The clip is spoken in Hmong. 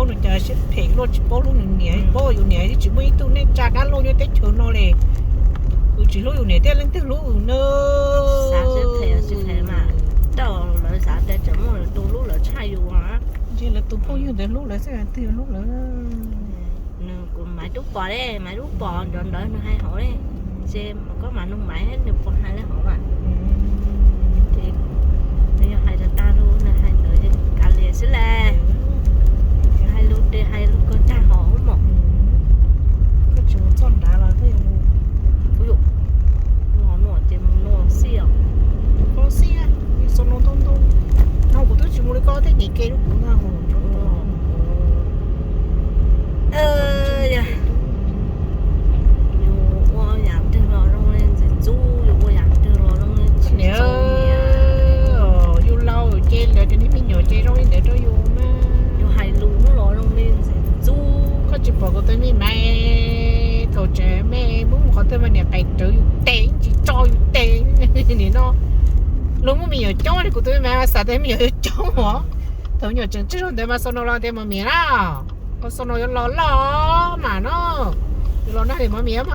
Nws cas siab phem luaj, tsis paub hlub nws niam, paub yus niam tsis muaj ib tug neej tsa dab laug nyob teb chaws no li. Kuv tsis hlub yus niam thiab leej twg hlub yus na. Lawv xav tias tseem muaj lawv tus hlub lawv tshaj yus. Ntshe lawv tus phooj ywg ntawd hlub lawv xwb, twg yuav hlub lawv. Nws kuv Maiv Dub Pos, Maiv Dub Pos nrov nrov nws hais hauv li. Ces koj mam nug Maiv nws puas hais li hauv mas. Ces nws yog hais tag tag lus nws hais ntawd kav liam xwb las. Hais lus ces hais lus kawg tag hauv mos. Koj tsis mus txog nrad los kuv yuav los nua ces mus nua xij os. Koj xij, xo no tub ntub no kuv twb tsis mus li koj thiab nyiam ke lub kuv no. Yus ua yam twg los zoo li ntxim ntxub, yus ua yam twg los zoo li ntxim ntxub. Yus laus ces lawv cov niag me nyuam ces zoo li ntawd rau yus mas. Yus hais lus los zoo li ntxim ntxub. Koj tsis pom kuv tus me Maiv thaum tseem me, muab mus qhov twg mas niam qais rawv yus tes, tsis tso yus tes. Nim no luag muaj me nyuam coob li, kuv tus me Maiv mas xav tias me nyuam yuav coob os. Thaum me nyuam tseem tsawg zaug ntawd mas xo no los tias mos mias na, koj xo no yuav los loj mas no, yuav los nag li mos mias